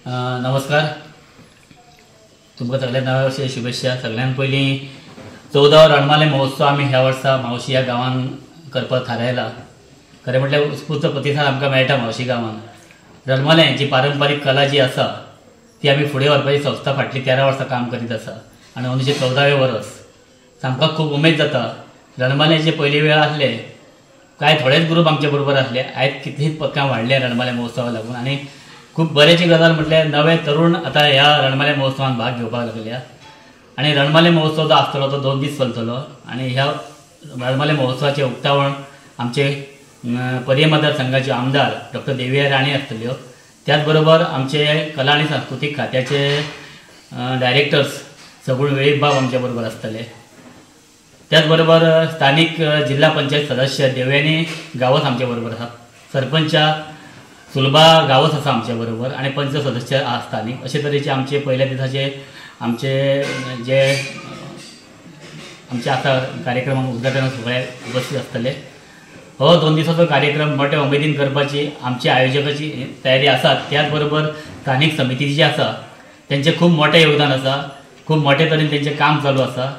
नमस्कार, तुमकां सगळ्यांक नव्या वर्साच्या शुभेच्छा. सगळ्यात पयलीं 14वो रणमाले महोत्सव आमी ह्या वर्सा म्हावशी ह्या गांवान करपाक थारायला. खरें म्हटल्यार उत्स्फूर्त प्रतिसाद आमकां मेळटा म्हावशी गांवान. रणमाले जी पारंपारीक कला जी आसा ती आमी फुडें व्हरपाची संस्था फाटलीं 13 वर्सां काम करीत आसा आनी अंदूचें 14वें वर्स. सामकां खूब उमेद जाता. रणमाले जे पयलीं वेळ आसले कांय थोडेच ग्रूप आमचे बरोबर आसले, आयज कितलींच पथकां वाडल्या रणमाले महोत्सवाक लागून. आनी खूब बऱ्याची गजाल म्हटल्यार नवे तरुण आतां ह्या रणमाले महोत्सवान भाग घेवपाक लागल्या. आनी रणमाले महोत्सव जो आसतलो तो 2 दीस चलतलो आनी ह्या रणमाले महोत्सवाचें उक्तावण आमचे पर्ये मतदारसंघाचे आमदार डॉक्टर देविया राणे आसतल्यो. त्याच बरोबर आमचे कला आनी सांस्कृतीक खात्याचे डायरेक्टर्स सगुण वेळीप बाब आमच्या बरोबर आसतले. त्याच बरोबर स्थानीक जिल्हा पंचायत सदस्य देवयानी गांवस आमच्या बरोबर आसा, सरपंच सुलभा गांवस आसा आमच्या बरोबर आनी पंच सदस्य आसा स्थानीक. अशे तरेचे आमचे पयल्या दिसाचे आमचे जे आमचे आसा कार्यक्रमाक उद्घाटन सगळे उपस्थित आसतले. हो 2 दिसाचो कार्यक्रम मोठ्या उमेदीन करपाची आमची आयोजकाची तयारी आसा. त्याच बरोबर स्थानीक समिती जी आसा तेंचें खूब मोठें योगदान आसा, खूब मोठे तरेन तेंचें काम चालू आसा.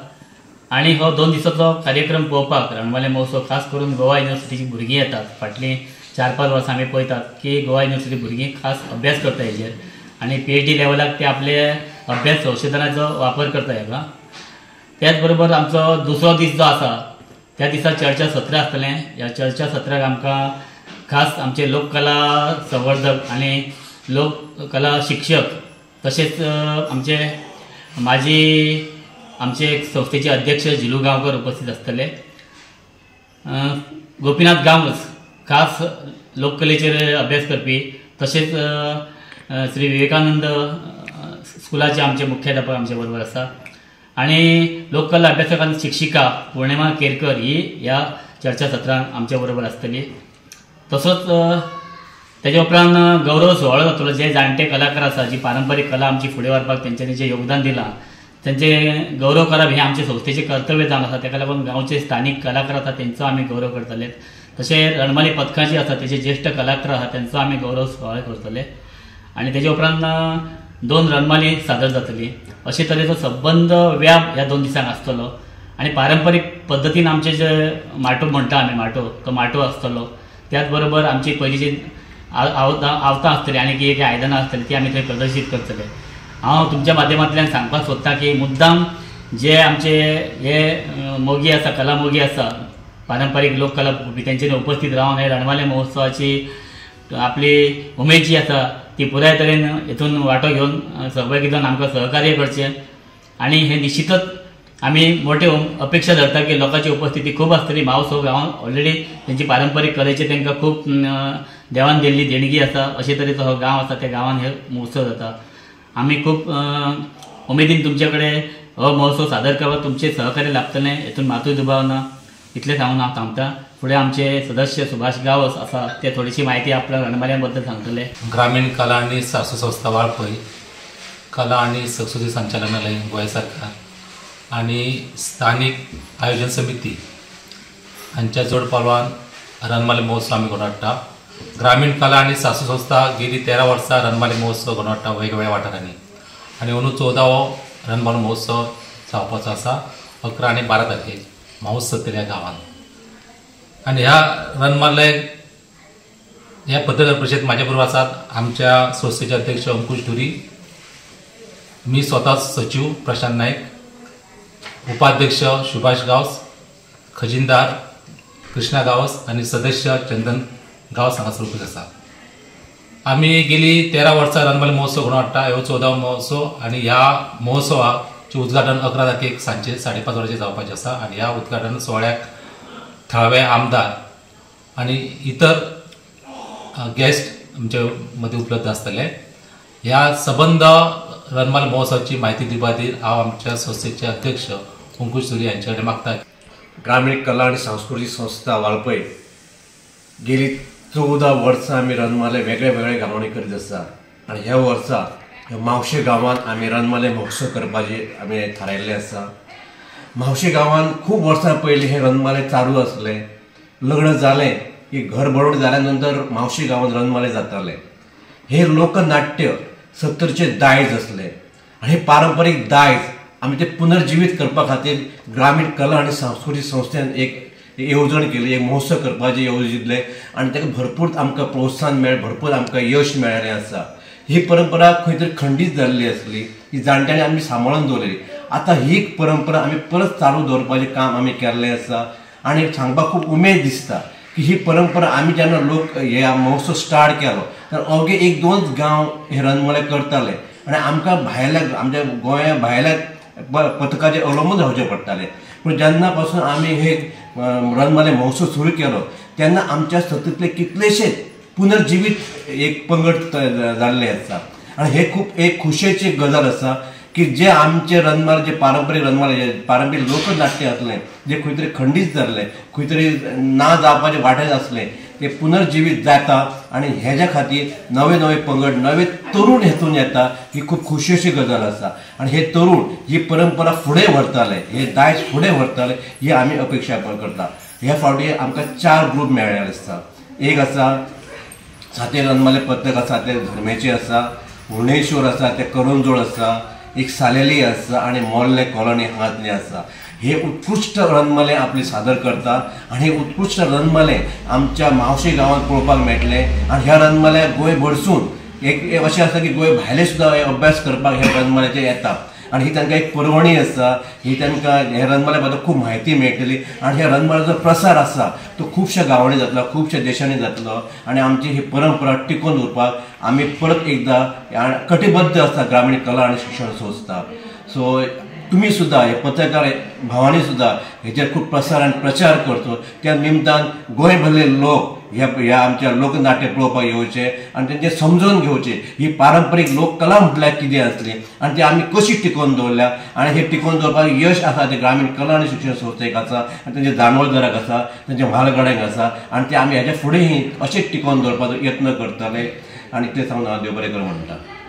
आनी हो 2 दिसाचो कार्यक्रम पळोवपाक रणमाले महोत्सव खास करून गोवा युनिवर्सिटीची भुरगीं येतात. फाटलीं 4-5 वर्सां आमी पळयतात की गोवा युनिवर्सिटी भुरगीं खास अभ्यास करता हेजेर आनी PhD लेवलाक ते आपले अभ्यास संशोधनाचो वापर करता हेका. त्याच बरोबर आमचो दुसरो दीस जो आसा त्या दिसा चर्चा सत्र आसतलें. ह्या चर्चा सत्राक आमकां खास आमचे लोककला संवर्धक आनी लोककला शिक्षक तशेंच आमचे माजी आमचे संस्थेचे अध्यक्ष झिलू गांवकर उपस्थित आसतले. गोपीनाथ गांवस खास लोककलेचेर अभ्यास करपी तशेंच श्री विवेकानंद स्कुलाचे आमचे मुख्याध्यापक आमचे बरोबर आसा आनी लोककला अभ्यासक आनी शिक्षिका पूर्णिमा केरकर ही ह्या चर्चा सत्रांत आमच्या बरोबर आसतली. तसोच तेच्या उपरांत गौरव सुवाळो जातलो. जे जाणटे कलाकार आसा जी पारंपारीक कला आमची फुडें व्हरपाक तेंच्यांनी जें योगदान दिलां तेंचें गौरव करप हें आमचे संस्थेचें कर्तव्य जावन आसा. तेका लागून गांवचे स्थानीक कलाकार आसा तेंचो आमी गौरव करतले. तशें रणमाले पथकां जी आसा तेजे ज्येश्ठ कलाकार आसा तेंचो आमी गौरव सुवाळो करतले आनी तेजे उपरांत 2 रणमाली सादर जातली. अशे तरेचो संबंद व्याप ह्या 2 दिसांक आसतलो. आनी पारंपारीक पद्दतीन आमचे जे माटो म्हणटा आमी माटो, तो माटो आसतलो. त्याच बरोबर आमची पयलींची आवतां आसतली आनी एक आयदनां आसतली ती आमी थंय प्रदर्शीत करतले. हांव तुमच्या माध्यमांतल्यान सांगपाक सोदतां की मुद्दाम जे आमचे हे मोगी आसा, कला मोगी आसा, पारंपारीक लोककला पळोवपी तेंच्यांनी उपस्थित रावन हे रणमाले महोत्सवाची आपली उमेद जी आसा ती पुराय तरेन हेतून वांटो घेवन सहभागी जावन आमकां सहकार्य करचें. आनी हे निश्चितच आमी मोटे अपेक्षा धरता की लोकांची उपस्थिती खूब आसतली. म्हावस हो गांवान ऑलरेडी तेंची पारंपारीक कलेचे तांकां खूब देवान दिल्ली देणगी आसा. अशे तरेचो हो गांव आसा, त्या गांवान हे महोत्सव जाता. आमी खूब उमेदीन तुमचे कडेन हो महोत्सव सादर करपाक तुमचें सहकार्य लाभतलें हेतून मातूय दुबाव ना. इतलें सांगून हांव थांबता. फुडें आमचे सदस्य सुभाष गांवस आसा ते थोडीशी म्हायती आपल्या रणमाल्या बद्दल सांगतले. ग्रामीण कला आनी सांस्कृतीक संस्था वाळपय कला आनी संस्कृती संचालनालय गोंय सरकार आनी स्थानीक आयोजन समिती हांच्या जोड पालवान रणमाले महोत्सव आमी घडोवन हाडटा. ग्रामीण कला आनी सांस्कृतीक संस्था गेली 13 वर्सां रणमाले महोत्सव घडोवन हाडटा वेगवेगळ्या वाठारांनी आनी अंदू 14वो रणमाले महोत्सव जावपाचो आसा 11 आनी 12 तारखेक म्हावस सत्तरी ह्या गांवांत. आनी ह्या रणमाले ह्या पत्रकार परिशद म्हाजे बरोबर आसात आमच्या संस्थेचे अध्यक्ष अंकुश धुरी, मी स्वतः सचिव प्रशांत नाईक, उपाध्यक्ष सुभाष गांवस, खजिनदार कृष्णा गांवस आनी सदस्य चंदन गांवस हांगासर उपस्थित आसा. आमी गेली 13 वर्सां रणमाले महोत्सव घडोवन हाडटा. ह्यो 14वो महोत्सव आनी ह्या महोत्सवाचें उद्घाटन 11 तारखेक सांजचे 5:30 वरांचेर जावपाचें आसा आनी ह्या उद्घाटन सुवाळ्याक थळावे आमदार आनी इतर गेस्ट आमचे मदीं उपलब्ध आसतले. ह्या सबंद रणमाले महोत्सवाची म्हायती दिवपा खातीर हांव आमच्या संस्थेचे अध्यक्ष अंकुश सुरी हांचे कडेन मागता. ग्रामीण कला आनी सांस्कृतीक संस्था वाळपय गेली 14 वर्सां आमी रणमाले वेगळे वेगळे गांवांनी करीत आसा आनी ह्या वर्सा म्हावशे गांवांत आमी रणमाले महोत्सव करपाचे आमी थारायल्लें आसा. म्हावशे गांवांत खूब वर्सां पयलीं हे रणमाले चालू आसले. लग्न जालें की घर बरोड जाल्या नंतर म्हावशी गांवांत रणमाले जाताले. हे लोकनाट्य सत्तरचे दायज आसलें आनी हे पारंपारीक दायज आमी ते पुनर्जिवीत करपा खातीर ग्रामीण कला आनी सांस्कृतीक संस्थेन एक येवजण केली, एक महोत्सव करपाचें येवजिल्लें आनी ताका भरपूर आमकां प्रोत्साहन मेळ्ळें, भरपूर आमकां यश मेळ्ळें आसा. ही परंपरा खंय तरी खंडीत जाल्ली आसली, ही जाणट्यांनी आमी सांबाळून दवरली. आतां ही परंपरा आमी परत चालू दवरपाचें काम आमी केल्लें आसा आनी सांगपाक खूब उमेद दिसता की ही परंपरा आमी जेन्ना लोक हे महोत्सव स्टार्ट केलो तर अवघे एक दोन गांव हे रणमाले करताले आनी आमकां भायल्या आमच्या गोंया भायल्या पथकाचेर अवलंबून रावचें पडटालें. पूण जेन्ना पासून आमी हे रणमाले महोत्सव सुरू केलो तेन्ना आमच्या सत्तरींतले कितलेशेच पुनर्जिवीत एक पंगड जाल्ले आसा आनी हे खूब एक खोशयेची गजाल आसा की जे आमचे रणमाले, जे पारंपारीक रणमाले, पारंपारीक लोकनाट्य आसलें जे खंय तरी खंडीत जाल्लें, खंय तरी ना जावपाचे वाटेर आसलें, ते पुनर्जिवीत जाता आनी हेज्या खातीर नवे नवे पंगड, नवे तरुण हेतून येता. ही खूब खोशयेची गजाल आसा आनी हे तरुण ही परंपरा फुडें व्हरताले, हे दायज फुडें व्हरताले ही आमी अपेक्षा करता. ह्या फावटी आमकां 4 ग्रूप मेळ्ळे आसता. एक आसा साते रणमाले पथक आसा ते धर्मेचे आसा, भुवनेश्वर आसा ते करंजोळ आसा, एक सालेली आसा आनी मोर्ले कॉलनी हांगांतली आसा. हे उत्कृश्ट रणमाले आपले सादर करता आनी हे उत्कृश्ट रणमाले आमच्या म्हावशी गांवांत पळोवपाक मेळटले आनी ह्या रणमाल्याक गोंय भरसून एक अशें आसा की गोंय भायले सुद्दां अभ्यास करपाक ह्या रणमाल्याचेर येता आनी ही तांकां एक पर्वणी आसा, ही तांकां ह्या रणमाल्या बद्दल खूब म्हायती मेळटली आनी ह्या रणमाल्याचो प्रसार आसा तो खुबश्या गांवांनी जातलो, खुबश्या देशांनी जातलो आनी आमची ही परंपरा टिकोवन दवरपाक आमी परत एकदां कटिबद्ध आसा ग्रामीण कला आनी शिक्षण संस्था. सो तुमी सुद्दां हे पत्रकार भावांनी सुद्दां हेचेर खूब प्रसार आनी प्रचार करचो. त्या निमतान गोंय भरले लोक ह्या आमच्या लोकनाट्य पळोवपाक येवचे आनी तेंचे समजून घेवचे ही पारंपारीक लोककला म्हटल्यार कितें आसली आनी ती आमी कशी टिकोवन दवरल्या आनी हे टिकोवन दवरपाक यश आसा ते ग्रामीण कला आनी शिक्षण संस्थेक आसा आनी तेंचे जाणवलदाराक आसा, तेंच्या म्हालगड्यांक आसा आनी ते आमी हेच्या फुडेंय अशेंच टिकोवन दवरपाचो यत्न करतले आनी ते सांगून हांव देव बरें करूं म्हणटा.